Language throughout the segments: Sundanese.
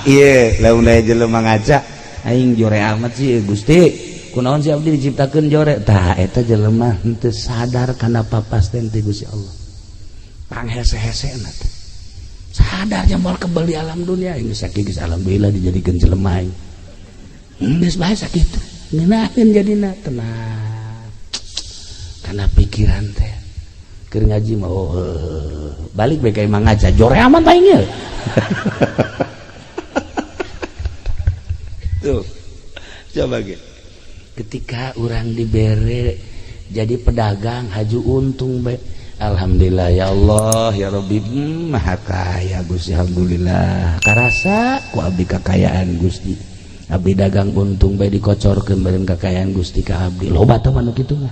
Tah ieu lamun aya jelema ngaca aing jore amat sih Gusti, kunaon sih abdi diciptakeun jore. Tah eta jelema henteu sadar kana papasten ti Gusti Allah. Panghese-hesena teh sadar moal kebal di alam dunia ini sakieu geus alhamdulillah dijadikeun jelema aing. Geus bae sakitu. Ngeunaheun jadina tenang. Kana pikiran teh keur ngaji mah oh, balik bae ka imah ngaca jore amat aing ye. Tuh. Coba ge. Ketika urang dibere jadi pedagang haju untung bae. Alhamdulillah ya Allah ya Rabbi, maha kaya Gusti, alhamdulillah. Karasa ku abdi kakayaan Gusti. Abdi dagang untung bae dikocorkeun bareng kakayaan Gusti ka abdi. Loba teh mah nu kitu mah.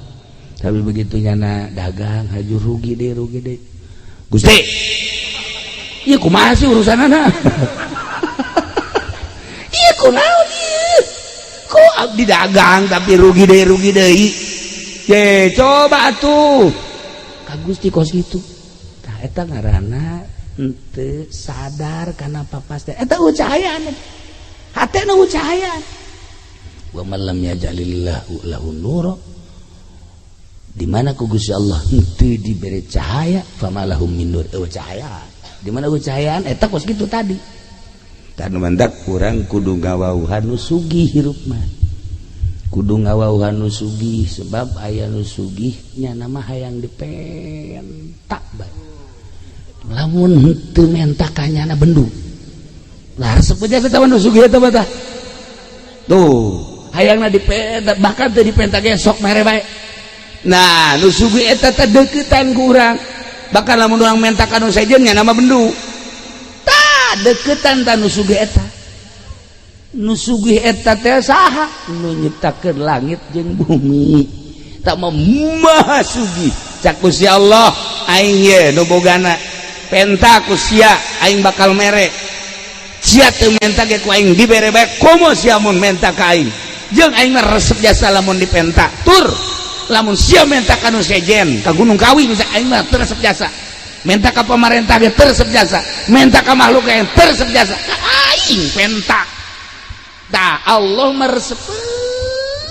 Tapi begitu nyana dagang haju rugi deh rugi deh. Gusti. Ieu kumaha sih urusanana? Ieu kunaon ieu? Kok abdi dagang tapi rugi deui. Ye, coba atuh. Ka Gusti kos kitu. Tah eta ngaranna henteu sadar kana papasten. Eta cahayaan. Hatena cahayaan. Wa man lam yaj'alillahu lahu nura. Di mana ku Gusti Allah henteu dibere cahaya, famalahum min nur. Eueuh cahayaan. Di mana ku cahayaan eta kos kitu tadi. Tah nu mantak urang kudu ngawauhan nu sugih hirup mah. Kudu ngawauhan nu sugih sebab aya nu sugih nya nama hayang dipentak bae. Lamun henteu menta ka nyana bendu. Lah resep aja eta mah nu sugih eta mah tah. Tuh, hayangna dipenta bahkan teu dipenta ge sok mere bae. Nah, nu sugih eta teh deuketan ku urang. Bahkan lamun urang menta ka nu sejen nya nama bendu. Tah deketan ta nu sugih eta. Nu sugih eta teh saha? Nu nyiptakeun langit jeung bumi. Tak mah maha sugih. Cak Gusti Allah, aing ye nu bogana. Penta ku sia aing bakal mere. Sia teu menta ge ku aing dibere bae komo sia mun menta ka aing. Jeung aing mah resep jasa lamun dipenta. Tur lamun sia menta ka nu sejen, ka Gunung Kawi bisa aing mah teu resep jasa. Menta ka pamarentah ge teu resep jasa. Menta ka makhluk ge teu resep jasa. Ka aing penta. Tah Allah meresep.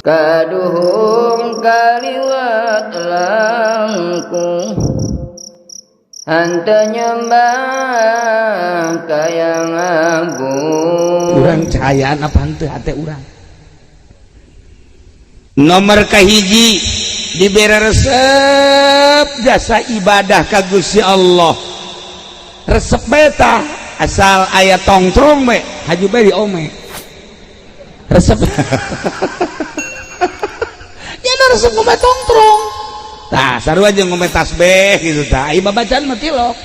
Kaduhung kaliwat langkung henteu nyembah ka yang agung. Urang cahayaan apa henteu hate urang? Nomor kahiji dibere resep jasa ibadah ka Gusti Allah. Resep bae tah asal aya tongtrong bae haju bae di ome. Resep. Ya resep ngome tongtrong. Tah sarua jeung ngome tasbih gitu tah. Ai babacaan mah tilok.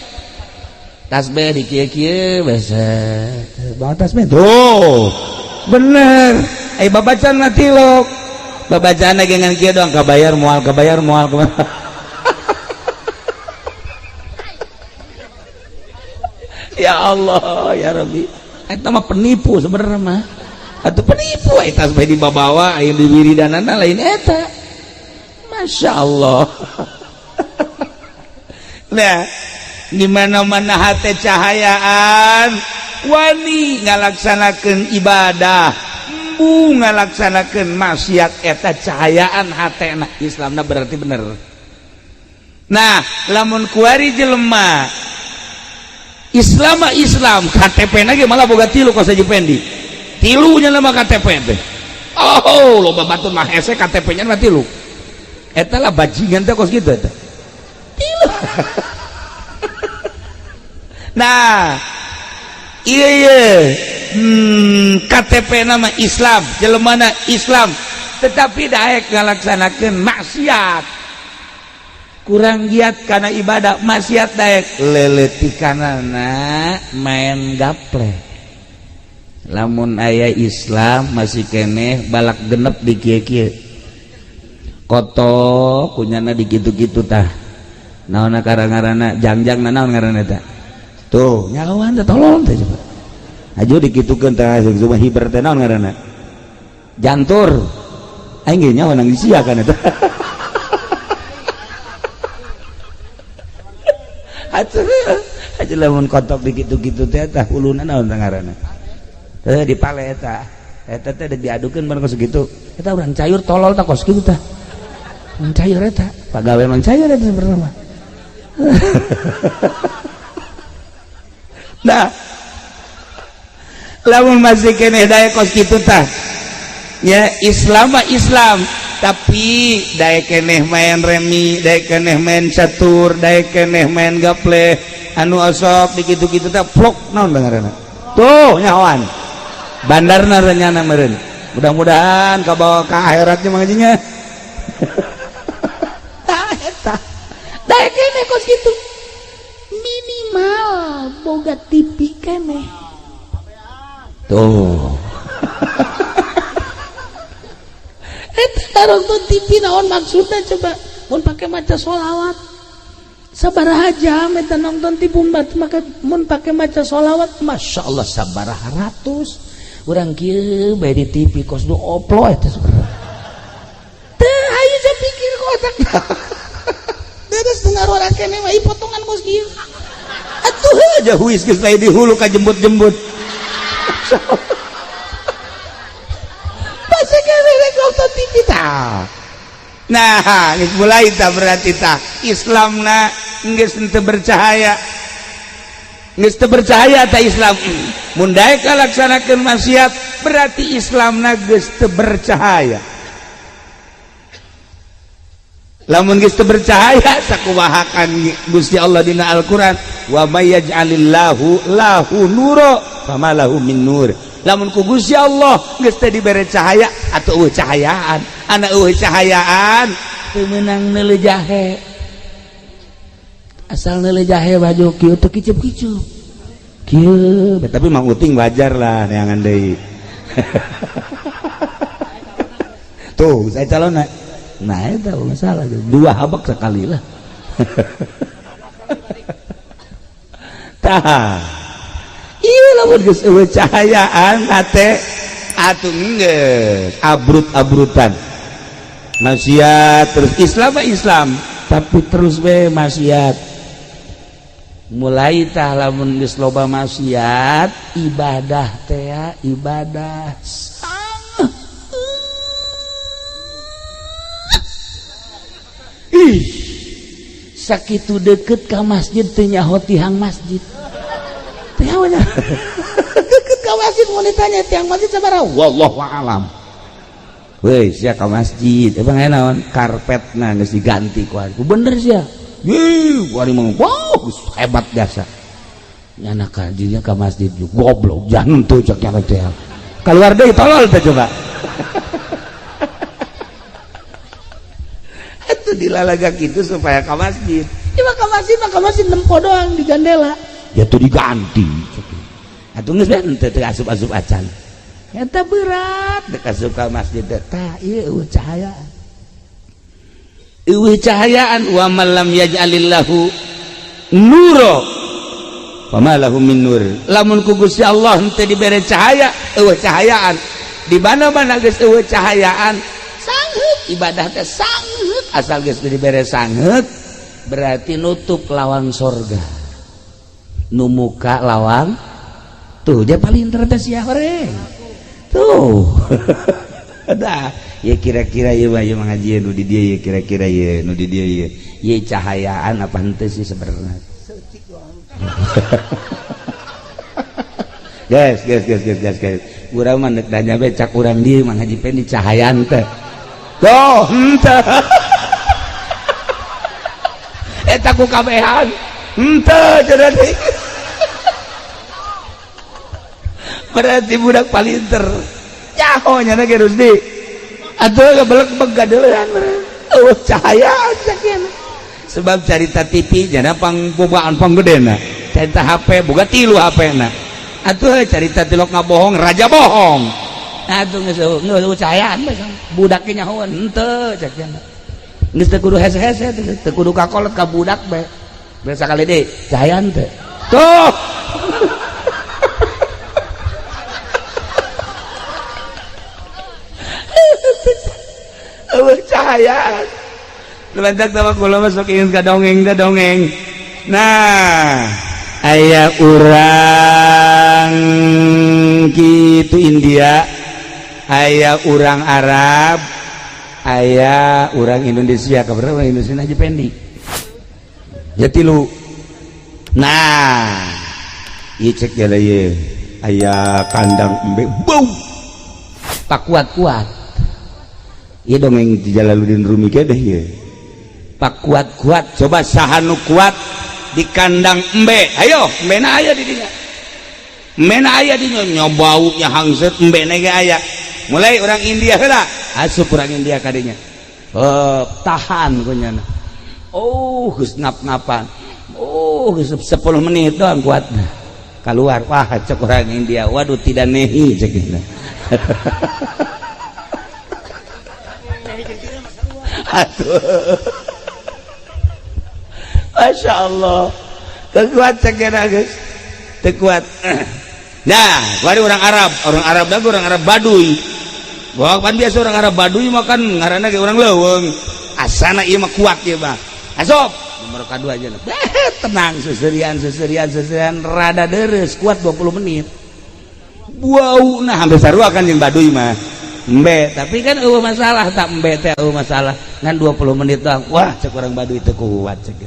Tasbih di kieu-kieu biasa. Bawa tasbih tuh. Bener. Ai babacaan mah tilok. Babacaan ge ngan kieu doang kabayar moal kabayar moal kabayar. Ya Allah ya Rabbi. Eta mah penipu sebenarnya mah. Atuh penipu eta sampai dibawa aya di wiridanana lain eta. Masya Allah. Nah, di mana-mana hate cahayaan wani ngalaksanakeun ibadah, embu ngalaksanakeun maksiat eta cahayaan hatena Islamna berarti bener. Nah, lamun kuari jelema Islam Islam KTP na ge malah boga tilu kos Haji Pendi. Tilunya nama KTP teh. Oh, loba batur mah hese KTP-nya mah tilu. Eta lah bajingan teh kos kitu eta. Tilu. Nah, iya iya. KTP nama Islam, jelemana Islam, tetapi daek ngalaksanakeun maksiat. Kurang giat karena ibadah maksiat daek leletikanana main gaple. Lamun aya Islam masih keneh balak genep di kieu-kieu. Koto kunyana di kitu-kitu tah. Naonna karang-ngaranna jangjang naon ngaranna eta? Tuh, nyawan teh tolong teh coba. Aju dikitukeun tah cuma hiber teh naon ngaranna? Jantur. Aing ge nyawa nang sia kan eta. Atuh, aja lamun kotok di kitu-kitu teh tah huluna naon teh ngaranna? Heuh dipale eta. Eta teh diadukeun bareng kos kitu. Eta urang cayur tolol tah kos kitu tah. Urang cayur eta, pagawe mang cayur eta sebenarnya mah. Nah, lamun masih keneh daek kos kitu tah. Ya Islam mah Islam, tapi daek keneh main remi, daek keneh main catur, daek keneh main gaple, anu osok di kitu-kitu tah plok naon ngaranna. Tuh nyahoan. Bandarna renyana meureun. Mudah-mudahan kabawa ka akhiratnya mangajinya. Tah eta. Daek keneh kos kitu. Minimal boga TV keneh. Tuh. Eta nonton TV naon maksudna coba mun pake maca sholawat. Sabaraha jam eta nonton TV maka mun pake maca sholawat Masya Allah sabaraha ratus. Urang kieu bae di TV kos nu oplo eta sebenarnya. Teu hayu ja pikir ku otak. Beres ngaruara keneh mah potongan kos kieu. Atuh aja huis geus lain di hulu ka jembut-jembut. Pasti keneh rek nonton TV tah. Nah, geus mulai tah berarti tah Islamna geus teu bercahaya. Geus teu bercahaya tah Islam. Mun daek kalaksanakeun maksiat berarti Islamna geus teu bercahaya. Lamun geus teu bercahaya sakumahakan Gusti Allah dina Al-Qur'an wa may yaj'alillahu lahu nura fama lahu min nur. Lamun ku Gusti Allah geus teu dibere cahaya atau eueuh cahayaan, ana eueuh cahayaan teu meunang neuleuh jahe. Asal neuleuh jahe baju kieu teu kicup-kicup. Kieu, tapi Mang Uting wajar lah neangan deui. Tuh, saya calon. Nah, itu masalah. Dua habak sekali lah. Tah. Iya lamun geus eueuh cahayaan hate atuh geus abrut-abrutan. Maksiat terus Islam mah Islam, tapi terus we maksiat. Mulai tah lamun geus loba maksiat, ibadah teh ibadah. Ih, sakitu deket ka masjid teu nyaho tihang masjid. Teu nyaho. Deket ka masjid mun ditanya tihang masjid sabaraha? Wallahu a'lam. Weuh, sia ka masjid, emang aya naon? Karpetna geus diganti ku ari. Bener sia. Ih, ku ari mah wow, hebat biasa. Nyana ka dinya ka masjid goblok, jangan tuh cek nyana teh. Keluar deui tolol teh coba. Itu dilalaga gitu supaya ka masjid. Ya mah ka masjid nempo doang di jandela. Ya tuh diganti. Atuh geus teu teu asup-asup acan. Eta berat dek asup ka masjid teh. Tah ieu eueuh cahayaan. Eueuh cahayaan wa man lam yaj'alillahu nura fama lahu min nur. Lamun ku Gusti Allah henteu dibere cahaya, eueuh cahayaan. Di mana-mana geus eueuh cahayaan, sangheut ibadah teh sangheut. Asal geus dibere sangheut berarti nutup lawang sorga. Nu muka lawang tuh dia paling teh sia horeng. Tuh. Dah, ya kira-kira ieu mah ieu ngaji nu di dieu ya kira-kira ieu nu di dieu ieu. Ieu cahayaan apa henteu sih sebenarnya? Guys, guys, guys, guys, guys, guys. Urang mah deuk nanya be cak urang dieu mah ngaji pen di cahayaan teh. Tuh, henteu. Eta ku kabehan. Henteu cenah deui. Berarti budak palinter. Nyaho nya ge Rusdi. Atuh gebelek begadeulean eueuh cahayaan sakieu. Sebab carita TV jana pangbogaan panggedena. Carita HP boga 3 HP-na. Atuh carita tilok ngabohong raja bohong. Atuh geus eueuh cahayaan bae budak ge nyahoan henteu cek cenah. Geus teu kudu hese-hese teu kudu kakolot ka budak bae. Biasa kali deui cahayaan teh. Tuh. Eueuh cahayaan. Lebantak sama kula masuk ingin ka dongeng ka dongeng. Nah, aya urang kitu. itu India, aya urang Arab, aya urang Indonesia. Kabar orang Indonesia aja pendi ya tilu. Nah, ieu cek jala ye aya kandang embe bau pak kuat-kuat. Ieu dongeng di Jalaluddin Rumi ge deh ye. Pak kuat-kuat, coba saha nu kuat di kandang embe. Ayo, embe na aya di dinya. Embe na aya di dinya, nyobaunya hangset embe na ge aya. Mulai orang India heula, asup orang India kadinya. Oh, tahan kunyana. Oh, geus ngap-ngapan. Oh, geus 10 menit doang kuat. Keluar, wah cek orang India, waduh tidak nehi cek kita. Aduh. Masya Allah, teu kuat cek kita geus. Teu kuat. Nah, bari orang Arab lagi orang Arab Baduy. Wah, kan biasa orang Arab Baduy makan ngaranna ge orang leuweung. Asana ieu mah kuat ieu mah. Asup nomor kadua aja. Tenang seserian seserian seserian rada deres kuat 20 menit. Wow, nah hampir sarua kan jeung Baduy mah. Embe, tapi kan eueuh masalah tak embe teh eueuh masalah. Ngan 20 menit doang. Wah, cek orang Baduy teu kuat cek.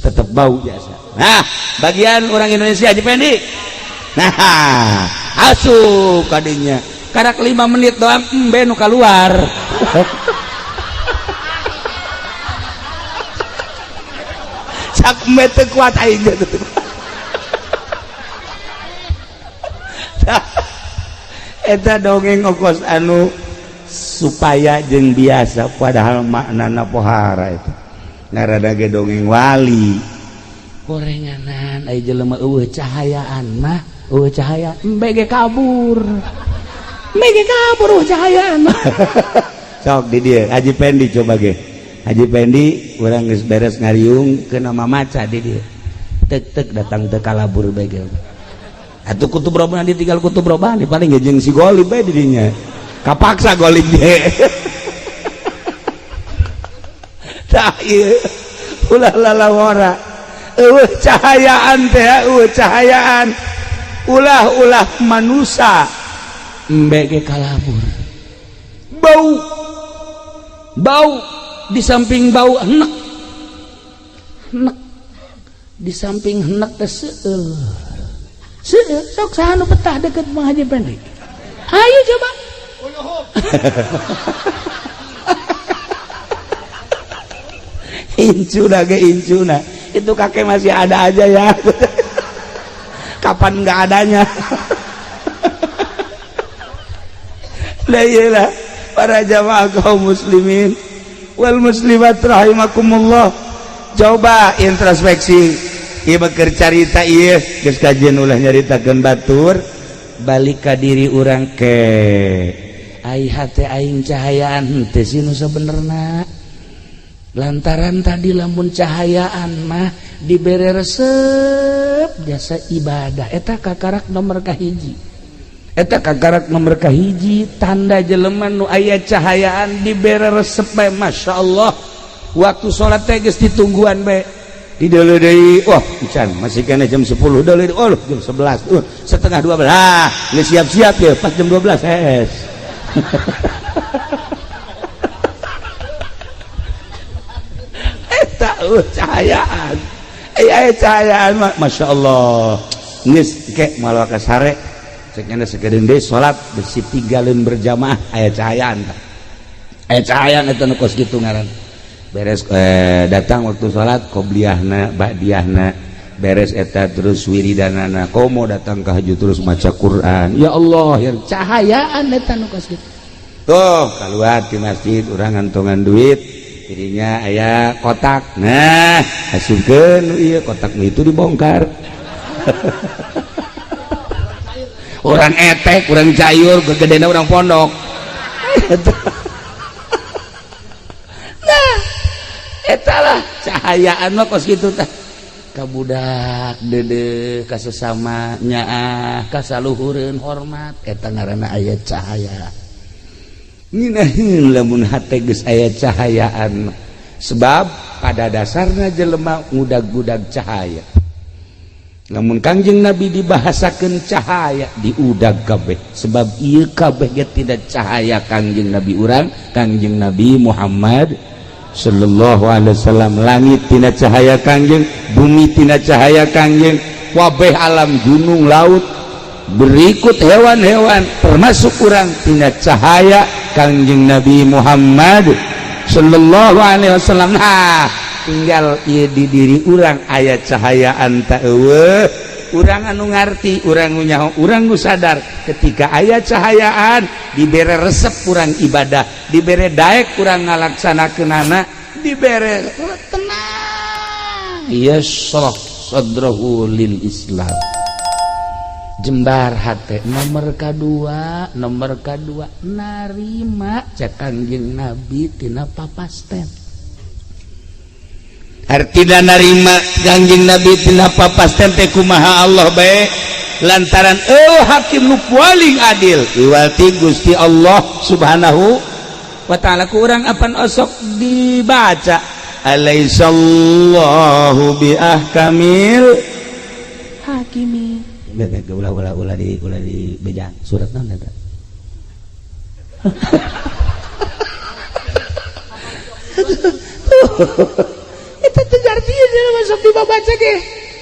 Tetep bau biasa. Nah, bagian orang Indonesia Haji Pendi. Nah, asup kadinya. Karak 5 menit doang embe nu keluar. Cak embe teu kuat aing teh. Eta dongeng okos anu supaya jeung biasa padahal maknana pohara itu. Ngarada ge dongeng wali. Gorenganan ai jelema eueuh cahayaan mah, eueuh cahaya embe ge kabur. Embe ge kabur eueuh cahayaan mah. Sok di dieu Haji Pendi coba ge. Haji Pendi urang geus beres ngariung ke nama maca di dieu. Tek-tek datang teu kalabur bae ge. Atuh kutub robani ditinggal kutub robani paling ge jeung si Golib bae di dinya. Kapaksa Golib ge. Tah ieu ulah lalawara. Eueuh cahayaan teh, eueuh cahayaan. Ulah-ulah manusa embe ge kalabur. Bau. Bau di samping bau enek. Enek. Di samping enek teh seueul. Seueul sok saha nu betah deket Mang Haji Pendek. Ayo coba. Incuna ge incuna. Itu kakek masih ada aja ya. Kapan nggak adanya. Lah iyalah para jamaah kaum muslimin wal muslimat rahimakumullah. Coba introspeksi. Ieu keur carita ieu geus kajian ulah nyaritakeun batur, balik ka diri urang ke. Ai hate aing cahayaan henteu sih nu sabenerna. Lantaran tadi lamun cahayaan mah dibere resep jasa ibadah eta kakarak nomor kahiji. Eta kakarak nomor kahiji tanda jelema nu aya cahayaan dibere resep bae Masya Allah. Waktu salat teh geus ditungguan bae. Di deuleu deui, wah encan masih kena jam 10 deuleu, oh jam 11, setengah 12. Ah, geus siap-siap ya pas jam 12 hees. Cahayaan aya cahayaan Masya Allah geus ke malah ka sare cek nya sakedeung deui salat besi tinggalin berjamaah aya cahayaan aya cahayaan eta nu kos kitu ngaran beres datang waktu salat qobliyahna ba'diyahna beres eta terus wiridanana komo datang ka haju terus maca Quran ya Allah yang cahayaan eta nu kos kitu tuh keluar di masjid urang ngantongan duit dirinya aya kotak nah asupkeun ieu kotak itu dibongkar orang etek orang cayur gegedena orang pondok nah eta lah cahayaan mah kos kitu tah ka budak deudeuh ka sesama nyaah ka saluhureun hormat eta ngaranna aya cahaya. Nginahin lamun hate geus aya cahayaan sebab pada dasarnya jelema ngudag-gudag cahaya. Lamun Kangjeng Nabi dibahasakeun cahaya diudag kabeh, sebab ieu kabeh ge tidak cahaya Kangjeng Nabi urang, Kangjeng Nabi Muhammad sallallahu alaihi wasallam. Langit tina cahaya Kangjeng, bumi tina cahaya Kangjeng, wabeh alam, gunung, laut, berikut hewan-hewan termasuk urang tina cahaya Kangjeng Nabi Muhammad sallallahu alaihi wasallam. Nah, tinggal ieu di diri urang aya cahayaan ta eueuh, urang anu ngarti, urang nu nyaho, urang nu sadar. Ketika aya cahayaan, dibere resep urang ibadah, dibere daek urang ngalaksanakeunana, dibere tenang, yashrah sadrahu lil Islam, jembar hate. Nomor kedua, nomor kedua narima cek Kangjeng Nabi tina papasten. Artina narima Kangjeng Nabi tina papasten teh kumaha? Allah bae, lantaran eueuh hakim nu paling adil iwati Gusti Allah Subhanahu wa Ta'ala. Ku urang apan osok dibaca alaisallahu bi ahkamil hakimi. Ulah, ulah, ulah di, ulah di bejang surat naon eta. Eta teu gartieun masuk dibaca ge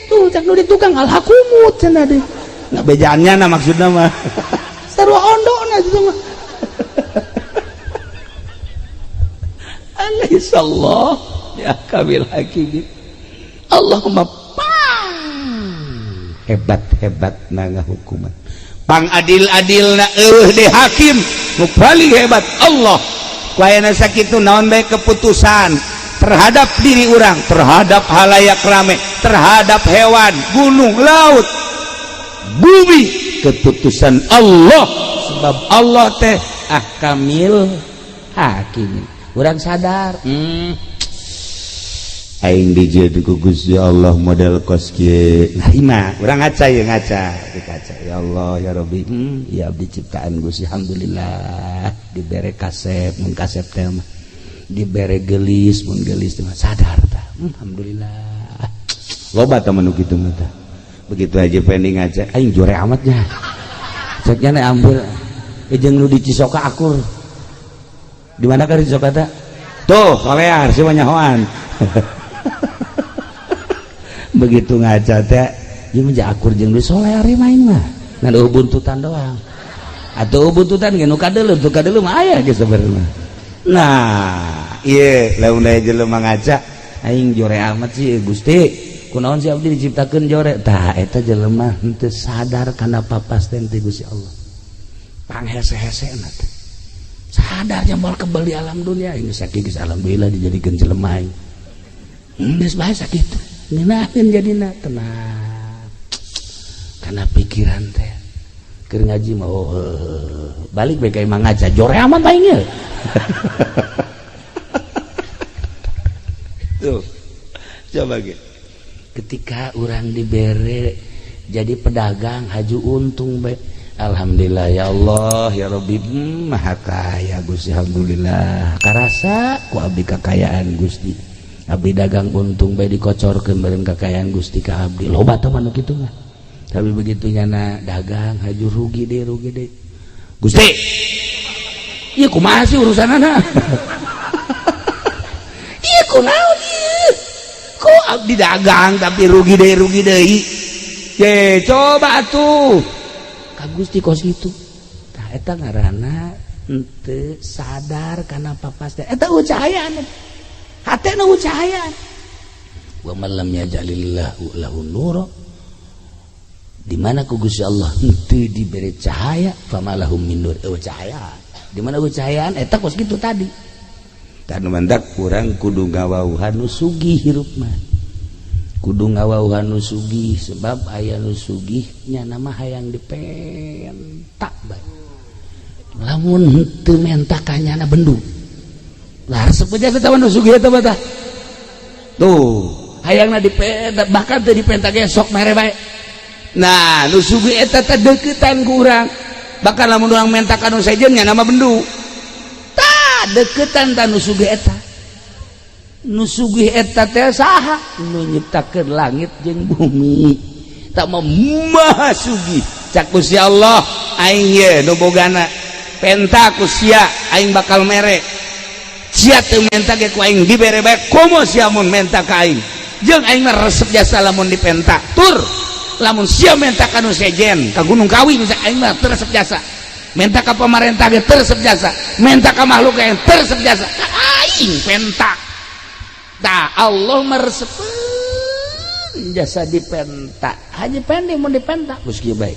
tuh, cak nu di tukang alhakumut cenah deh. Nah, bejaannya na maksudna mah sarua ondona itu mah. Alaihissallah ya kamil hakimin. Allahumma pang hebat-hebat na ngahukuman, pang adil-adil na, eueuh deh hakim nu paling hebat Allah. Ku ayana sakitu naon bae keputusan terhadap diri urang, terhadap halayak rame, terhadap hewan, gunung, laut, bumi, keputusan Allah, sebab Allah teh ahkamil hakimin. Urang sadar, aing dijieun ku Gusti Allah model kos kieu. Narima urang ngaca ye, ngaca di kaca, ya Allah ya Rabbi, ya abdi ciptaan Gusti, alhamdulillah dibere kasep mun kasep teh mah, dibere gelis mun gelis teh mah, sadar tah, alhamdulillah. Loba tah nu kitu mah tah. Begitu aja pending ngaca, aing jore amatnya ceknya nek ambil jeung nu di Cisoka akur. Di mana kan di Cisoka teh tuh solear sih nyahoan. Begitu ngaca teh ieu mah akur jeung nu solear main mah, ngan eueuh buntutan doang atau buntutan ge nu kadeuleu, tuh kadeuleu mah aya ge sebenarnya. Nah, ieu lamun aya jelema ngaca, aing jore amat sih Gusti, kunaon sih abdi diciptakeun jore. Tah, eta jelema henteu sadar kana papasten ti Gusti Allah, panghese-hesena teh sadar moal kebal di alam dunia ini. Sakit geus, alhamdulillah dijadikeun jelema aing, geus bae sakitu ngeunaheun jadina tenang karena pikiran teh keur ngaji mah, oh, balik bae ka imah ngaca, jore amat aing ye. Tuh coba ge ketika urang dibere jadi pedagang haju untung bae, alhamdulillah ya Allah ya Rabbi, maha kaya Gusti, alhamdulillah karasa ku abdi kakayaan Gusti, abdi dagang untung bae dikocorkeun beureun kakayaan Gusti ka abdi. Loba teh mah nu kitu mah. Tapi begitu nyana dagang haju rugi deh, rugi deh, Gusti ieu kumaha sih urusanana, ieu kunaon ieu, kok abdi dagang tapi rugi deh, rugi deui ye, coba atuh ka Gusti kos kitu. Tah, eta ngaranna henteu sadar kana papasten eta cahayaan hate nu cahayaan. Wa man lam yaj'alillahu lahu nura, di mana ku Gusti Allah henteu dibere cahaya, famalahum min nur, eueuh cahaya. Di mana eueuh cahayaan eta kos kitu tadi. Tah, nu mantak urang kudu ngawauhan nu sugih hirup mah, kudu ngawauhan nu sugih, sebab aya nu sugih nya nama hayang dipentak bae, lamun henteu menta ka nyana bendu lah, resep aja eta mah nu sugih eta mah tah. Tuh hayangna dipenta, bahkan teu dipenta ge sok mere bae. Nah, nu sugih eta teh deuketan ku urang, bahkan lamun urang menta ka nu sejen nya nama bendu. Tah, deuketan tah nu sugih eta. Nu sugih eta teh saha? Nu nyiptakeun langit jeung bumi. Tak mau maha sugih. Cak Gusti Allah, aing ye nu bogana, penta ku sia aing bakal mere. Sia teu menta ge ku aing dibere bae, komo sia mun menta ka aing. Jeung aing mah resep jasa lamun dipenta. Tur lamun sia menta ka nu sejen, ka Gunung Kawi misalnya, aing mah teu resep jasa. Menta ka pamarentah ge teu resep jasa, menta ka makhluk ge teu resep jasa. Ka aing penta. Tah, Allah mah resepeun jasa dipenta. Haji Pendi mun dipenta geus kieu bae.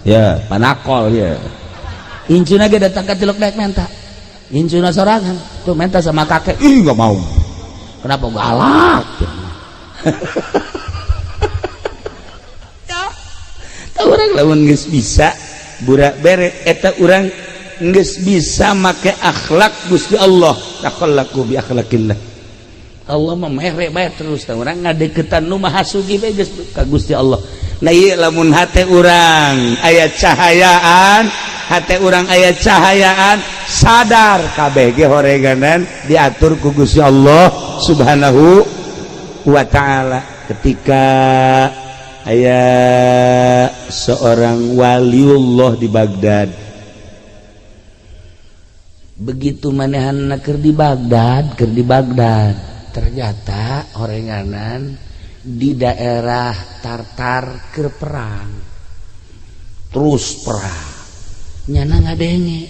Ya, panakol ya. Incuna ge datang ka tilok daek menta. Incuna sorangan tuh menta sama kakek. Ih, nggak mau. Kenapa? Galak. Ya, tah urang lamun geus bisa burak bere eta, urang geus bisa make akhlak Gusti Allah. Takhallaqu bi akhlaqillah. Allah mah mere bae terus. Tah, urang ngadeukeutan nu maha sugih bae geus ka Gusti Allah. Nah, ieu lamun hate urang aya cahayaan, hate urang aya cahayaan, sadar kabeh ge horeganan diatur ku Gusti Allah Subhanahu wa Ta'ala. Ketika aya seorang waliullah di Baghdad, begitu manehanna keur di Baghdad, ternyata horenganan di daerah Tartar keur perang, terus perang. Nyana ngadenge,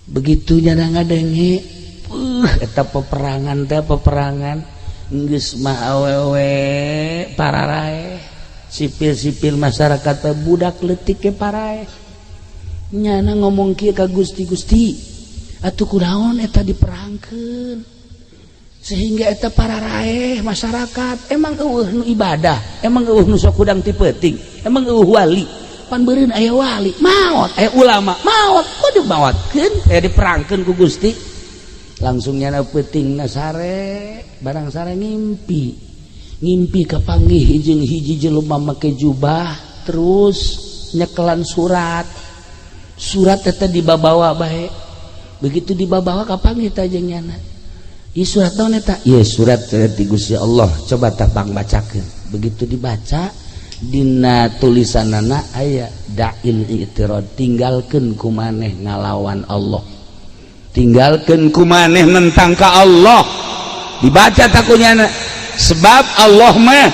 begitu nyana ngadenge, eta peperangan teh, peperangan geus mah awewe pararaeh, sipil-sipil masyarakat teh, budak leutik ke paraeh. Nyana ngomong kieu ka Gusti, "Gusti, atuh kunaon eta diperangkeun sehingga eta pararaeh masyarakat? Emang eueuh nu ibadah? Emang eueuh nu sok hudang ti peuting? Emang eueuh wali? Pan beureun aya wali maot, aya ulama maot, kok dimaotkeun, aya diperangkeun ku Gusti?" Langsung nyana peuting sare, barang sare ngimpi, ngimpi kapanggih jeung hiji jelema make jubah, terus nyekelan surat. Surat eta dibabawa bae. Begitu dibabawa, kapanggih tah jeung nyana. "Ieu surat naon eta?" "Ieu surat ti Gusti Allah, coba tah pang bacakeun." Begitu dibaca, dina tulisanana aya da'il i'tirad, tinggalkeun ku maneh ngalawan Allah, tinggalkeun ku maneh nentang ka Allah. Dibaca takunyana, sebab Allah mah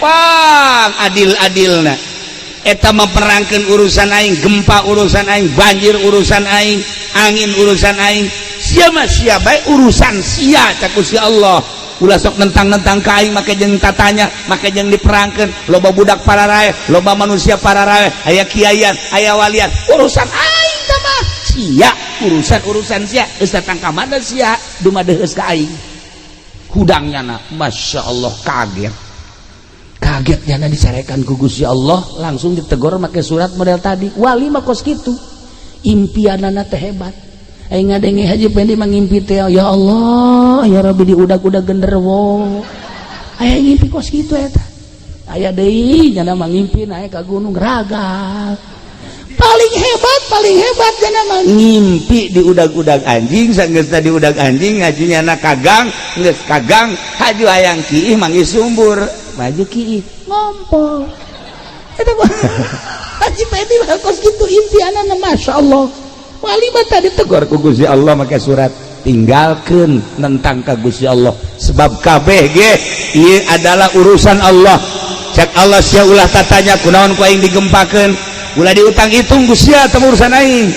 pang adil-adilna. Eta memperangkeun urusan aing, gempa urusan aing, banjir urusan aing, angin urusan aing. Sia mah sia bae, urusan sia. Cak Gusti Allah, ulah sok nentang-nentang ka aing, make jeung tatanya, make jeung diperangkeun, loba budak pararae, loba manusia pararae, aya kiaian, aya walian, urusan aing tah mah. Sia urusan-urusan sia, geus datang ka mana sia dumadeheus ka aing. Hudangnya na, Masya Allah, kaget kaget nyana dicarekan ku Gusti Allah, langsung ditegur make surat model tadi. Wali mah kos kitu, impianana teh hebat. Aing ngadenge Haji Pendi mangimpi teh, "Ya Allah, ya Rabbi, diudag-udag genderuwo." Aya ngimpi kos kitu eta. Aya deui nyana mangimpi naik ka gunung ragal. Paling hebat, paling hebat nyana mah ngimpi diudag-udag anjing. Sanggeus diudag anjing, ngaji nyana kagang, geus kagang haju hayang kiih, manggih sumbur, maju kiih, ngompol. Eta Haji Pendi mah kos kitu impianana, Masya Allah. Wali mah tadi tegur ku Gusti Allah make surat, tinggalkeun nentang ka Gusti Allah, sebab kabeh ge ieu adalah urusan Allah. Cak Allah, sia ulah tatanya kunaon ku aing digempakeun, ulah diutang hitung ku sia, teu urusan aing.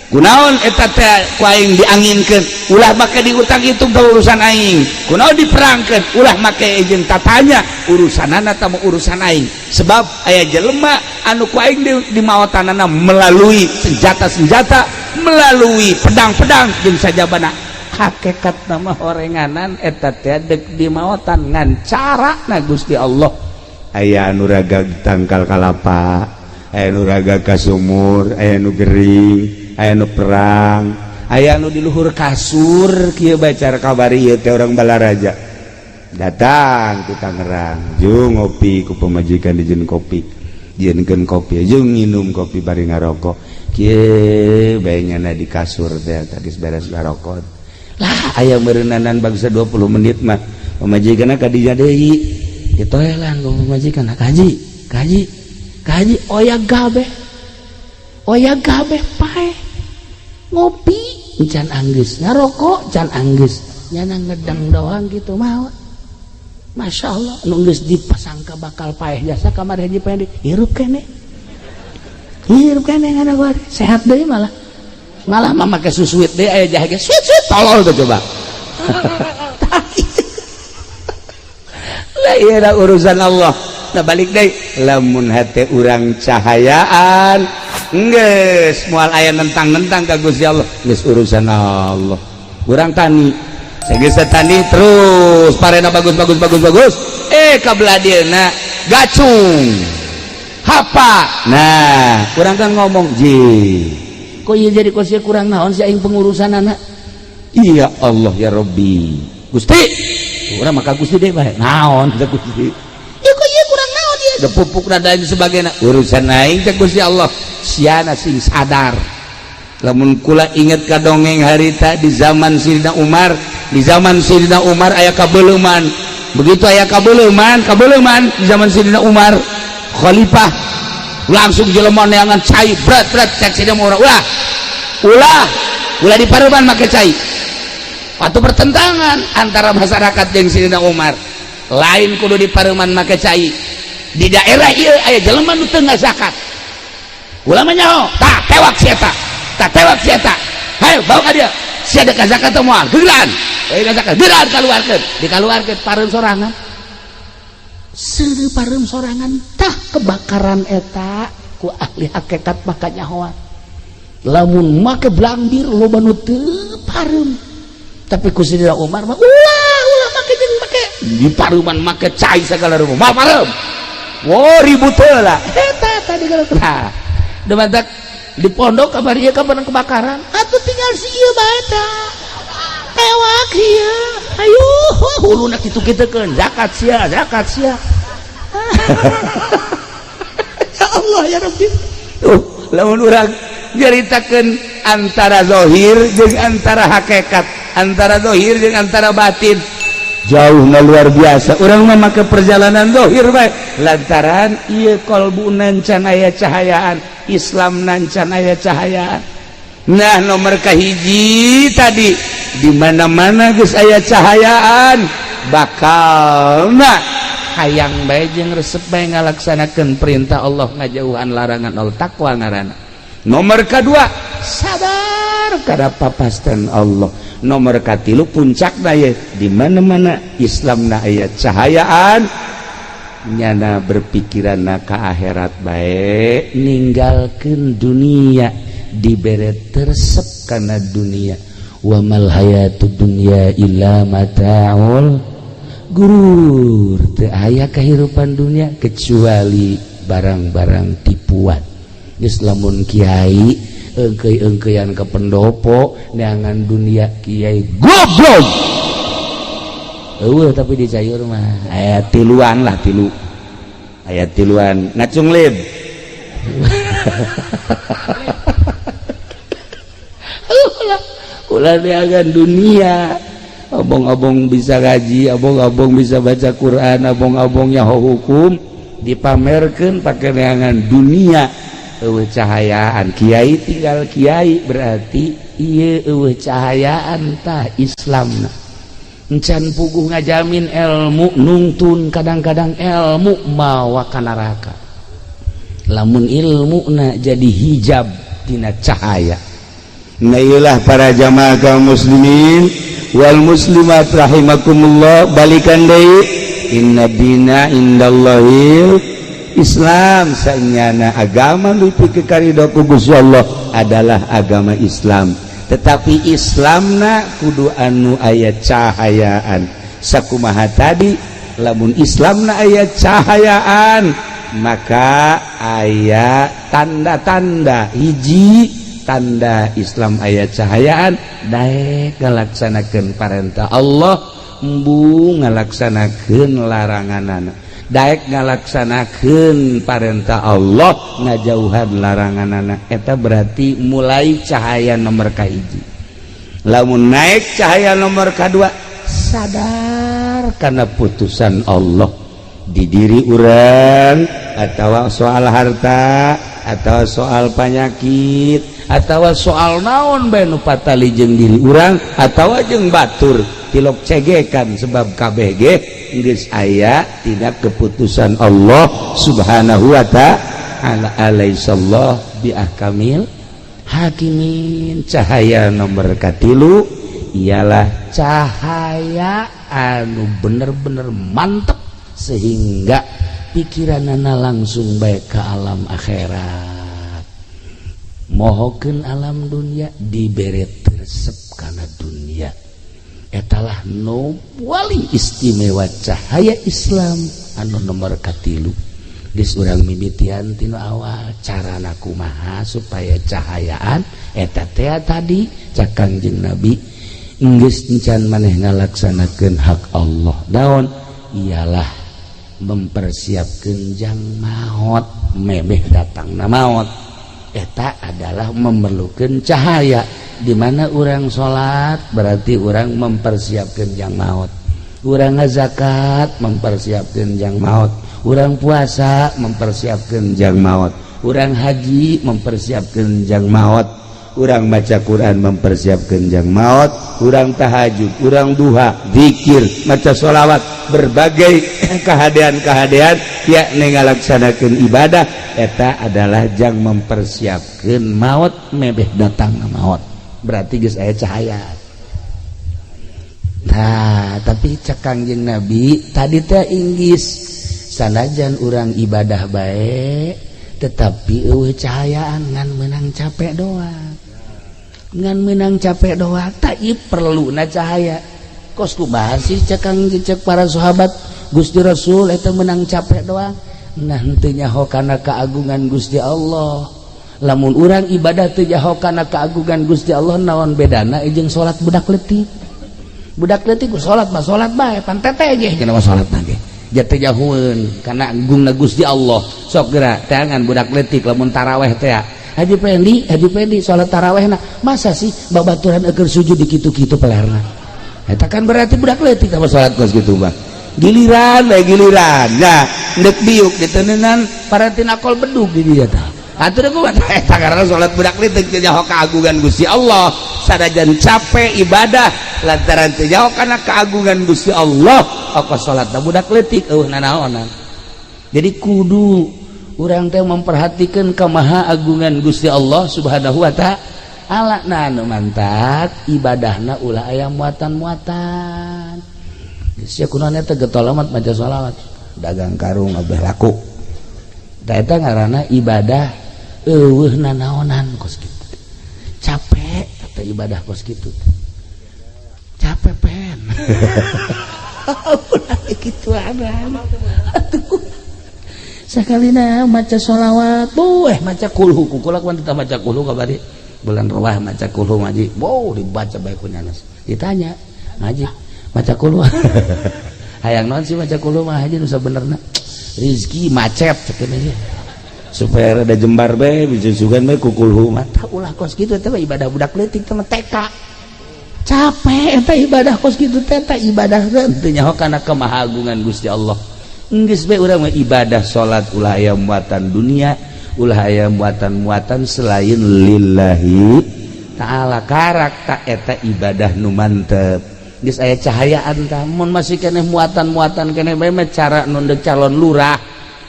Kunaon eta teh ku aing dianginkeun, ulah make diutang hitung, teu urusan aing. Kunaon diperangkeun, ulah make jeung tatanya, urusanana teh urusan aing, sebab aya jelema anu ku aing di mawatanana melalui senjata-senjata, melalui pedang-pedang jeung sajabana. Hakikat nama horenganan eta teh dek di maotan, ngan cara na Gusti Allah. Aya anu raga tangkal kalapa, aya anu raga ka sumur, aya anu gering, aya anu perang, aya anu di luhur kasur kieu bae. Cara kabari ieu teh orang Balaraja datang ke Tangerang, jeung ngopi ku pamajikan, dijieun kopi, dijieunkeun kopi, jeung nginum kopi bari ngarokok kieu bae. Nyana di kasur teh geus beres ngarokok lah, aya meureunnanan bangsa 20 menit mah pamajikanna ka dinya deui. Ditoelan ku pamajikan, kaji kaji kaji, oyag kabeh, oyag kabeh, paeh. Ngopi can anggeus, ngarokok can anggeus, nyana ngedang doang gitu mau. Masya Allah, nu geus dipasangka bakal paeh jasa kamar haji paeh, hirup kene, hirup kene, ngana sehat deui. Malah malah mah make susuit deui, aya jahe ge suit suit. Tolol tuh coba lah, iya urusan Allah. Nah, balik deh, lamun hati urang cahayaan, geus moal aya nentang-nentang ka Gusti Allah. Geus urusan Allah. Urang tani, geus tani terus parena bagus bagus bagus bagus, eh kabelah dieuna gacung hapa. Nah, kurang kan ngomong ji, kok iya jadi kok kurang naon sih aing pengurusan anak. Iya Allah ya Rabbi, Gusti, urang maka Gusti deh bae naon teh Gusti. Ya kok iya kurang naon ieu da pupuk dan lain sebagainya, urusan aing teh Gusti Allah. Siana sing sadar. Lamun kula inget ka dongeng harita di zaman Sidina Umar. Di zaman Sidina Umar aya kabeuleman. Begitu aya kabeuleman, kabeuleman di zaman Sidina Umar khalifah, langsung jelema neangan cai berat berat. Cek Sidina Umar, ulah, ulah, ulah di pareman make cai. Atau pertentangan antara masyarakat jeung Sidina Umar, lain kudu di pareman make cai, di daerah ieu aya jelema nu teu ngazakat. Ulama nyaho, tah tewak si eta, tah tewak si eta, hayo bawa ka dia. Si ada zakat teh moal gegeran, eh zakat gegeran, kaluarkeun, dikaluarkeun, pareum sorangan, seureuh pareum sorangan. Tah, kebakaran eta ku ahli hakikat maka nyahoan lamun make blambir loba nu teu pareum. Tapi ku Sidina Umar mah ulah, ulah make jeung make di pareuman make cai segala rupa moal pareum. Wow, ribut heula eta tadi kalau. Nah, demantak di pondok kamari ieu kapan kebakaran atuh tinggal si ieu bae ta, tewak ieu, ayo huluna kitu-kitukeun, zakat sia, zakat sia. Ya Allah ya Rabbi. Tuh, lamun urang nyaritakeun antara zahir jeung antara hakikat, antara zahir jeung antara batin, jauh nggak luar biasa. Urang mah make perjalanan zahir bae lantaran ieu kolbu can aya cahayaan Islam, can aya cahayaan. Nah, nomor kahiji tadi, di mana-mana geus aya cahayaan, bakal nah hayang bae jeung resep bae ngalaksanakeun perintah Allah, ngajauhan larangan Allah. Takwa ngaranna. Nomor kedua, sadar kada papasten Allah. Nomor katilu, puncak daya, di mana-mana Islam na aya cahayaan, nyana berpikiran na ka akhirat bae, ninggalkeun dunia, dibere teresep karena dunia. Wa mal hayatud dunya illa mataul gurur, teu aya kehidupan dunia kecuali barang-barang tipuan. Geus lamun kiai engkei-engkeian ke pendopo neangan dunia, kiai goblok eueuh. Tapi di Cayur mah aya tiluan lah, tilu, aya tiluan ngacung lib. Ulah neangan dunia, abong-abong bisa ngaji, abong-abong bisa baca Quran, abong-abong nyaho hukum, dipamerkeun pakai neangan dunia. Eueuh cahayaan kiai, tinggal kiai berarti ieu eueuh cahayaan. Tah, Islam encan puguh ngajamin ilmu nungtun. Kadang-kadang ilmu mawa ka neraka lamun ilmu na jadi hijab tina cahaya. Nah, iyalah para jamaah kaum muslimin wal muslimat rahimakumullah, balikan deui, inna dina indallahil Islam. Sanyana agama nu dipikarido ku Gusti Allah adalah agama Islam, tetapi Islamna kudu anu aya cahayaan. Sakumaha tadi, lamun Islamna aya cahayaan maka aya tanda-tanda. Hiji tanda Islam aya cahayaan, daek ngalaksanakeun parentah Allah, embung ngalaksanakeun laranganana. Daek ngalaksanakeun parentah Allah, ngajauhan laranganana, eta berarti mulai cahaya nomor kahiji. Lamun naik cahaya nomor kedua, sadar karena putusan Allah. Di diri urang atau soal harta atau soal penyakit atau soal naon bae nu patali jeung diri urang atau jeung batur, tilok cegekan, sebab KBG geus aya tina keputusan Allah Subhanahu wa Ta'ala. Alaisallah bi ahkamil hakimin. Cahaya nomor katilu ialah cahaya anu bener-bener mantep sehingga pikiranana langsung baik ke alam akhirat, mohokeun alam dunia, dibere resep karena dunia. Etalah nu paling istimewa, cahaya Islam anu nomor katilu. Geus urang mimitian tinu awal, carana kumaha supaya cahayaan eta teh tadi cak Kangjeng Nabi, geus encan maneh ngalaksanakeun hak Allah naon, ialah mempersiapkan jang maut. Memeh datang na maut eta adalah memerlukan cahaya. Di mana orang salat berarti orang mempersiapkan jang maut, urang zakat mempersiapkan jang maut, urang puasa mempersiapkan jang maut, urang haji mempersiapkan jang maut, urang baca Quran mempersiapkan jang maut, urang tahajud, urang duha, zikir, maca sholawat, berbagai kehadean-kehadean ya ngalaksanakeun ibadah eta adalah jang mempersiapkan maut. Mebeh datang maut berarti geus aya cahaya. Nah, tapi cek Kangjeng Nabi tadi teh, inggis sanajan urang ibadah baik tetapi eueuh cahayaan, ngan menang capek doang, ngan menang capek doang. Tak perlu na cahaya. Kos kumaha sih, cek kang cek para sahabat, Gusti Rasul, eta menang capek doang? Nah, henteu nyaho kana keagungan Gusti Allah. Lamun urang ibadah teu nyaho kana keagungan Gusti Allah, naon bedana jeung salat budak leutik? Budak leutik ku salat mah salat bae, pan tete ge cenah mah salat ge jatuh jahueun kana agungna Gusti Allah. Sok geura teangan budak leutik lamun taraweh teh. Haji Pendi, Haji Pendi salat taraweh na masa sih babaturan eukeur sujud di kitu-kitu pelerna? Eta kan berarti budak leutik sama salat kos kitu mah. Giliran we giliran nah ndek biuk diteneunan para tinakol bedug di dieu tah. Atuh kumaha eta? Karena salat budak leutik, teu nyaho keagungan Gusti Allah. Sanajan capek ibadah, lantaran teu nyaho kana keagungan Gusti Allah, apa salat budak leutik, eueuh nanaonan. Jadi kudu urang teh memperhatikan kemaha agungan Gusti Allah Subhanahu wa Ta'ala. Nah, nu mantak ibadahna ulah aya muatan-muatan. Geus ya, kunaon eta getol amat maca sholawat, dagang karung abeh laku. Da eta ngaranna ibadah eueuh nanaonan kos kitu. Capek eta ibadah kos kitu. Capek pen. Ulah kitu. Atuh sakalina maca sholawat, buh, maca kulhu, kukula kuan tetap maca kulhu kabari bulan roah maca kulhu ngaji, boh, dibaca baik ku nyanas. Ditanya, ngaji maca kulhu hayang naon sih? Maca kulhu mah haji nu sabenerna rizki macet cek aja supaya rada jembar bae, bisa sugan bae ku kulhu mah. Tah, ulah kos kitu. Teh ibadah budak leutik teh, TK. Capek eta ibadah kos kitu teh. Eta ibadah teh nyaho kana kemahagungan Gusti Allah. Geus bae urang mah ibadah salat ulah aya muatan dunia, ulah aya muatan-muatan selain lillahi ta'ala. Karak tak eta ibadah nu mantep, geus aya cahayaan. Tah, mun masih keneh muatan-muatan keneh bae mah, cara nu calon lurah,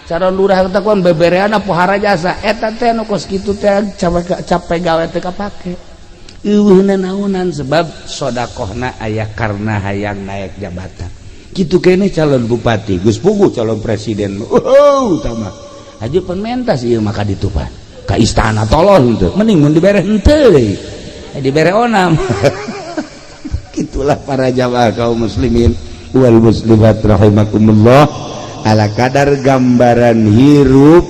calon lurah teh kuan beberean pohara jasa eta teh, nu kos kitu teh capek, capek gawe teh kapake, eueuh naonan, sebab sodakohna aya karena hayang naik jabatan. Kitu kene calon bupati geus puguh calon presiden. Oh, tama haji penmentas ieu mah ka ditu pan ka istana. Tolol henteu, mending mun dibere henteu deui, dibere onam. Itulah para jamaah kaum muslimin wal muslimat rahimakumullah, ala kadar gambaran hirup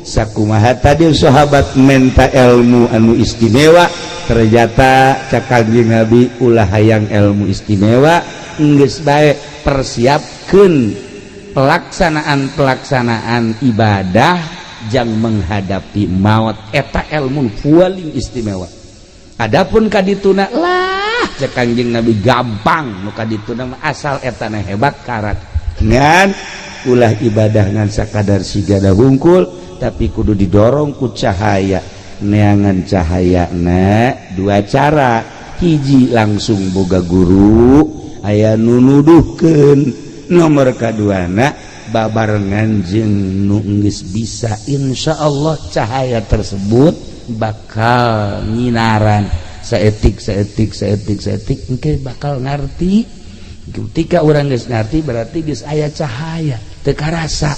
sakumaha tadi sahabat menta ilmu anu istimewa. Ternyata cak Kanjeng Nabi, ulah hayang ilmu istimewa, geus bae persiapkeun pelaksanaan-pelaksanaan ibadah jang menghadapi maut. Eta ilmu paling istimewa. Adapun kadituna lah, cek Kanjeng Nabi, gampang nu kadituna, asal etana hebat karak ngan. Ulah ibadah ngan sakadar sigada hungkul, tapi kudu didorong ku cahaya. Neangan cahaya na dua cara: hiji, langsung boga guru, aya nu nuduhkeun. Nomor kaduana, babarengan jeung nu geus bisa. Insya Allah cahaya tersebut bakal nyinaran saetik saetik saetik saetik, engke bakal ngerti. Ketika urang geus ngerti, berarti geus aya cahaya. Teu karasa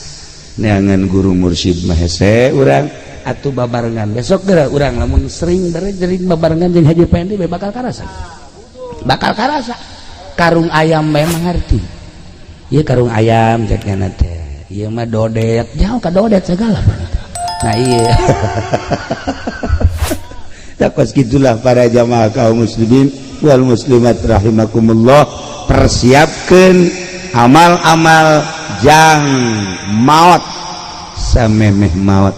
neangan guru mursyid mah hese urang atuh. Babarengan besok geura urang, lamun sering sering babarengan jeung Haji Pendi, bakal karasa, bakal karasa. Karung ayam memang ngerti. Iya, karung ayam cek teh, ieu mah dodet, jauh ka dodet segala. Nah, iya. Takos gitulah, para jamaah kaum muslimin wal muslimat rahimakumullah, persiapkan amal-amal jang maut. Samemeh maut,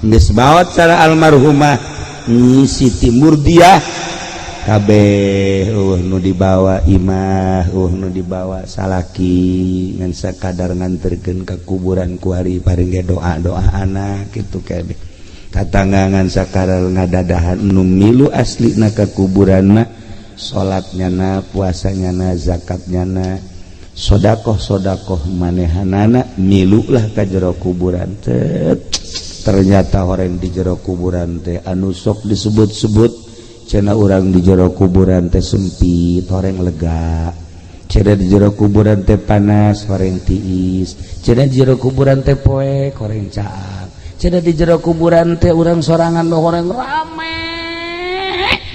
geus maut cara almarhumah Nyi Siti Murdiah, kabeh euweuh nu dibawa imah, euweuh nu dibawa salaki, ngan sakadar nganterkeun ka kuburan kuari, paring ge doa-doa anak kitu kabeh. Tatangga ngan sakadar ngadadahan. Nu milu aslina ka kuburan mah salatnya na, puasanya na, zakatnya na, sodakoh sodakoh manehanana milu lah ka jero kuburan. Tet, ternyata orang di jero kuburan teh anu sok disebut-sebut cenah urang di jero kuburan teh sempit, orang lega. Cenah di jero kuburan teh panas, orang tiis. Cenah di jero kuburan teh poek, orang caang. Cenah di jero kuburan teh urang sorangan, orang rame.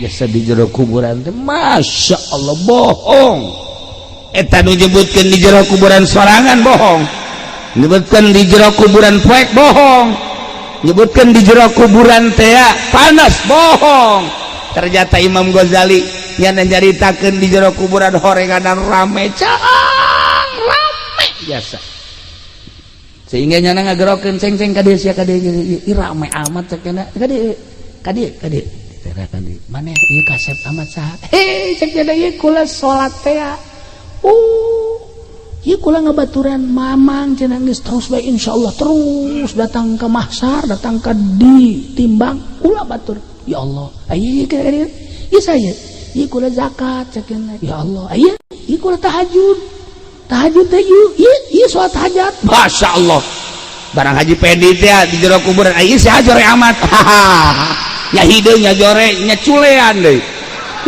Biasa di jero kuburan teh, Masya Allah, bohong eta nu nyebutkeun di jero kuburan sorangan. Bohong nyebutkan di jero kuburan poek, bohong nyebutkan di jero kuburan teh panas, bohong. Ternyata Imam Ghazali yang nyaritakeun di jero kuburan horenganan rame, caang rame biasa, sehingga nyana ngagerokeun ceng-ceng ka dieu sia, ka dieu. Ih, rame amat cek nya, ka dieu, ka dieu, ka dieu, ka dieu. Maneh ieu kasep amat saha? Hei, cek nya, ieu kula salat teh. Ieu kula ngabaturan mamang cenah, geus terus bae, insyaallah terus datang ke mahsar, datang ke ditimbang kula batur. Ya Allah, ayo ka dieu. Ieu saya, ieu kula zakat cek nya. Ya Allah, ayo ieu kula tahajud. Tahajud teh ieu, ieu ieu salat hajat. Masya Allah. Barang Haji Pedi teh di jero kuburan, ayo si jore amat. Nya hideung, nya jore, nya culean deui.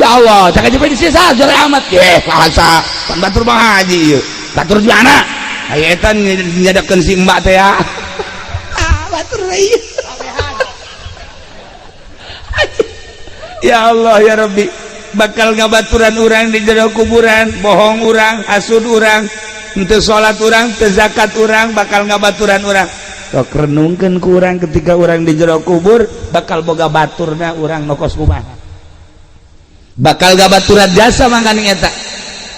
Ya Allah, cak Haji Pedi, sih jore amat. Ye, bahasa pan batur Bang Haji ieu. Batur di mana? Aya eta nyadakeun si mbak teh ya. Ah, batur ieu. Ya Allah ya Rabbi, bakal ngabaturan urang di jero kuburan. Bohong urang, hasud urang, henteu salat urang, teu zakat urang, bakal ngabaturan urang. Sok renungkeun ku urang, ketika urang di jero kubur bakal boga baturna urang nu kos kumaha, bakal gabaturan jasa. Mangkaning eta,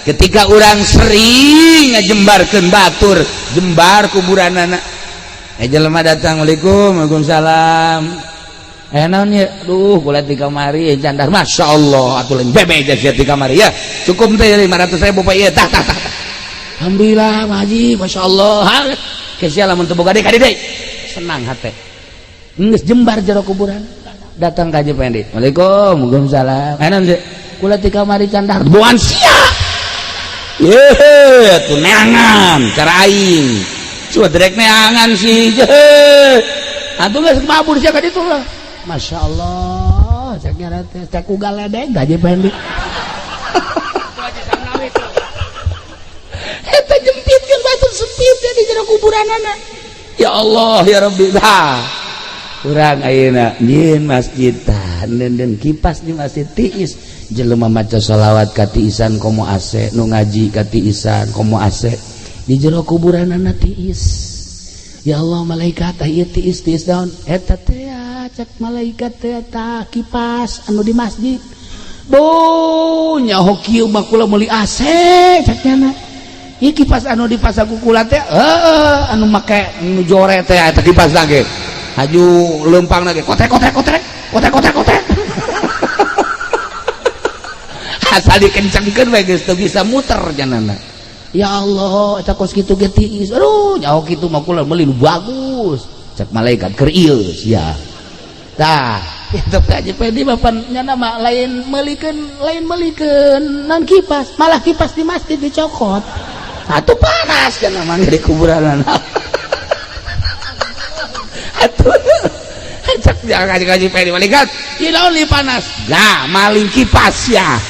ketika urang sering ngajembarkeun batur, jembar kuburanana. Eh, jelema datang, "Assalamualaikum." "Waalaikumsalam." "Eh, naon ya?" "Duh, kula di kamari candar." "Masya Allah, atuh lain bebe sia di kamari ya. Cukup teh 500 ribu, Pak, ieu." "Tah, tah, tah." "Alhamdulillah, Pak Haji, Masya Allah." Kesia lamun teu boga deui, kadi deui. Senang hate. Geus jembar jero kuburan. Datang ka Haji Pendi. "Waalaikum." "Waalaikumsalam." "Eh, naon?" "Kula di kamari candar." "Buan sia." Ye, tuh neangan cara aing. Coba direk neangan sih. Atuh geus mabur sia ka ditu lah. Masya Allah, cek nyara teh, cek ugal ledeng Haji Pendi. Eta jempitkeun batur sempit ya di jero kuburanana. Ya Allah ya Rabbi. Tah. Urang ayeuna nyieun masjid, tah den kipas di masjid tiis. Jelema maca sholawat katiisan komo AC, nu ngaji katiisan komo AC, di jero kuburanana tiis. Ya Allah, malaikat, tah ieu tiis tiis daun eta teh? Cek malaikat teh, tah kipas anu di masjid. Bu, nyaho kieu mah kula meuli AC, cek nyana. Ieu kipas anu dipasang ku kula teh, heueuh, anu make nu jore teh eta kipas lagi. Haju lempang lagi, kotrek kotrek kotrek kotrek kotrek kotrek. Asal dikencengkeun we geus teu bisa muter janana. Ya Allah, eta kos kitu ge tiis. Aduh, nyaho kitu mah kula meuli nu bagus. Cek malaikat keur ieu sia. Tah, itu Haji Pedi bapak nyana mah lain meulikeun, lain meulikeun nan kipas, malah kipas di masjid dicokot. Atuh panas cenah mah di kuburan. Atuh cek Haji Pedi malaikat, ieu naon li panas? Lah, maling kipas ya.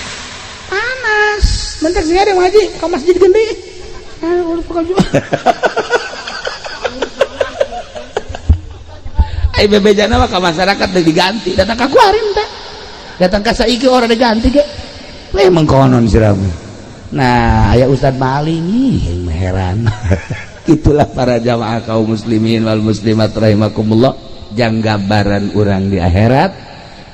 Panas. Bentar sih ada ngaji ke masjid gede. Ai bebejana mah ka masyarakat deui diganti, datang ka kuarin teh. Datang ka saiki ora diganti ge. We mengkonon siramu. Nah, aya ustad maling ih heran. Itulah para jamaah kaum muslimin wal muslimat rahimakumullah, jang gambaran urang di akhirat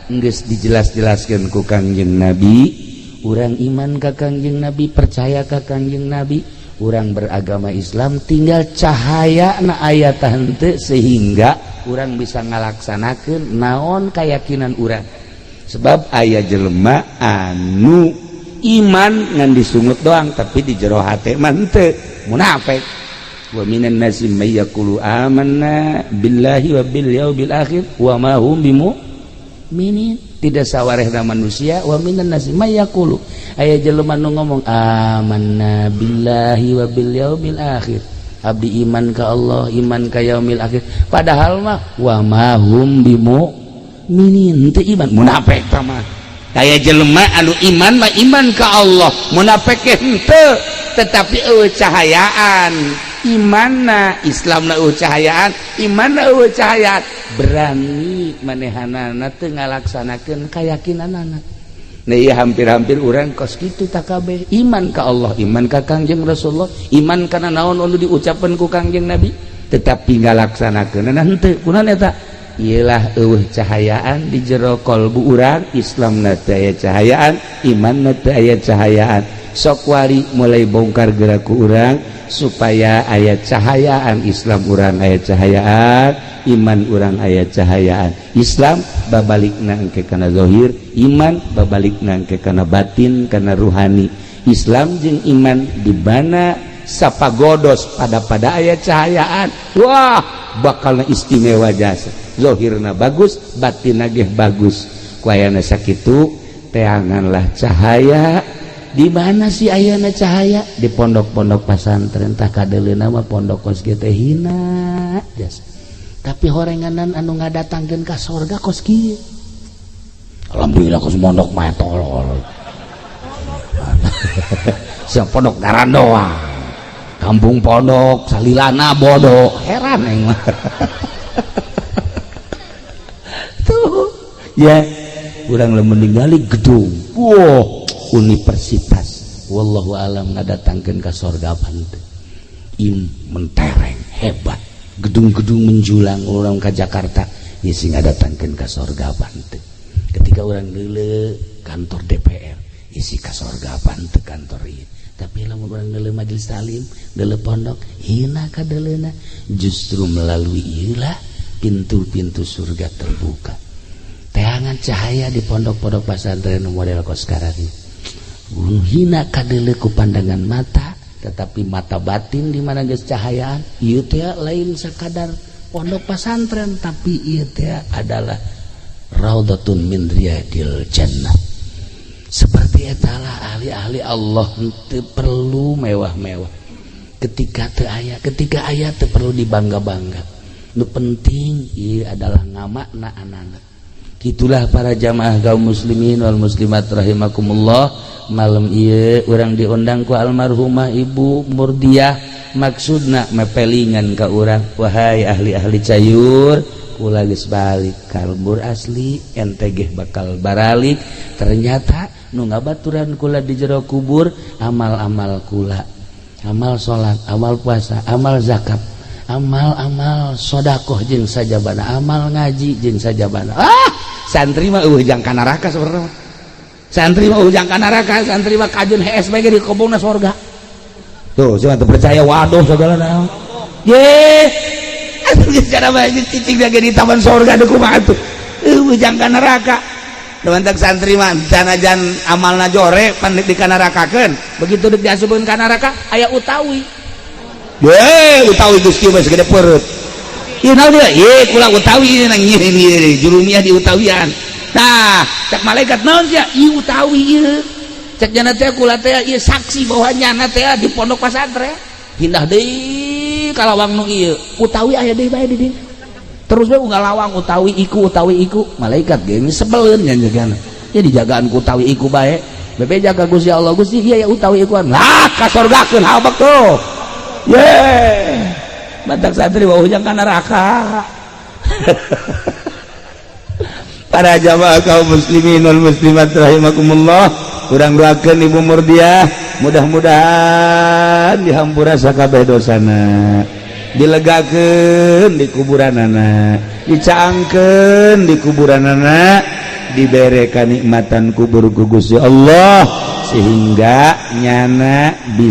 geus dijelas-jelaskeun ku Kangjeng Nabi. Urang iman ka Kangjeng Nabi, percaya ka Kangjeng Nabi, urang beragama Islam, tinggal cahaya na aya henteu sehingga urang bisa ngalaksanakeun naon keyakinan urang. Sebab aya jelema anu iman ngan disungut doang tapi di jero hate mah henteu, munafik. Wa minan nasi may yaqulu amanna billahi wa bil yaumil akhir wa ma hum bimu'minin. Tidak sawarehna manusia wa minan nasi may yaqulu, aya jelema nu ngomong amanna billahi wa bil yaumil akhir, abdi iman ka Allah, iman ka yaumil akhir, padahal mah wa ma hum bimu'minin, teu iman, munafik tah mah. Kaya jelema anu iman mah iman ka Allah, munafik ge henteu, tetapi eueuh cahayaan imanna, Islamna eueuh cahayaan, imanna eueuh cahayaan, berani manehanana teu ngalaksanakeun kayakinanana. Nah, iya hampir-hampir urang kos kitu takabeh, iman ka Allah, iman ka Kangjeng Rasulullah, iman kana naon anu diucapkeun ku Kangjeng Nabi, tetapi ngalaksanakeunana henteu. Kunaon eta? Iyalah eueuh cahayaan di jero kolbu urang, Islamna teu aya cahayaan, imanna teu aya cahayaan. Sok wari mulai bongkar gerak ku urang supaya aya cahayaan Islam urang, aya cahayaan iman urang, aya cahayaan Islam babalikna engke kana zahir, iman babalikna engke kana batin, kana ruhani. Islam jeung iman di mana sapagodos pada aya cahayaan, wah bakalna istimewa jasa, zahirna bagus, batinna ge bagus. Ku ayana sakitu teanganlah cahaya. Di mana sih ayana cahaya? Di pondok-pondok pesantren. Tah kadeuleuna mah pondok kos kieu teh hina jasa, tapi horenganan anu ngadatangkeun ka sorga kos kieu. Alhamdulillah kos mondok mah tolol. Siang pondok garandoa, kampung pondok salilana bodoh, heran aing mah. Tuh ya urang lamun ningali gedung, wow universitas, wallahu alam ngadatangkeun ka sorga apa henteu. Im mentereng hebat, gedung-gedung menjulang orang ka Jakarta ieu sing ngadatangkeun ka sorga apa henteu. Ketika urang deuleu kantor DPR isi ka sorga apa henteu kantor ieu. Tapi lamun urang deuleu majelis taklim, deuleu pondok, hina kadeuleuna, justru melalui ieu lah pintu-pintu surga terbuka. Teangan cahaya di pondok-pondok pesantren model kos sekarang. Hina kadeuleu ku pandangan mata, tetapi mata batin di mana geus cahayaan ieu teh lain sakadar pondok pesantren, tapi ieu teh adalah raudhatun min riyadil jannah. Seperti etalah ahli-ahli Allah teu perlu mewah-mewah. Ketika teu aya, ketika aya teu perlu dibangga-bangga. Nu penting ieu adalah ngamakna anak-anak. Itulah para jamaah kaum muslimin wal muslimat rahimakumullah. Malam ieu urang diundang ku almarhumah Ibu Murdiah, maksudna mepelingan ka urang, wahai ahli-ahli cayur, kula geus balik ka lembur asli, ente geh bakal baralik. Ternyata nu ngabaturan kula di jero kubur amal-amal kula, amal salat, amal puasa, amal zakat, amal-amal sodakoh jeung sajabana, amal ngaji jeung sajabana. Ah, santri mah eueuh jang ka neraka sebenarnya. Santri mah eueuh jang ka neraka, santri mah kajun hees bae di kobongna sorga. Tuh, siapa teu percaya waduh segala naon. Ye, atuh geus cara bae cicing lagi di taman sorga deuk kumaha tuh. Eueuh jang ka neraka. Mantak santri mah sanajan amalna jore pan dikanarakakeun, begitu dek diasupkeun ka neraka aya utawi. Ye, utawi Gusti mah segede perut. Ieu naon dia? Ye, kula utawi nang ieu jurumiyah di utawian. Nah, cek malaikat naon sia? Ieu utawi ieu. Cek jana teh kula teh ieu saksi bahwa nyana teh di pondok pesantren. Pindah deui ka lawang nu ieu. Utawi aya deui bae di dieu. Terus we unggal lawang utawi iku, utawi iku. Malaikat ge sebeleun nya jagana. Jadi jagaan ku utawi iku bae. Bebe jaga Gusti Allah, Gusti ieu ya utawi ikuan. Lah kasorgakeun habek tuh. Ye. Mantak santri wau ka neraka. Para jamaah kaum muslimin wal muslimat rahimakumullah, urang doakeun Ibu Murdiah mudah-mudahan dihampura sakabeh dosana, dilegakeun di kuburanana, dicaangkeun di kuburanana, dibere kanikmatan kubur ku Gusti Allah sehingga nyana bisa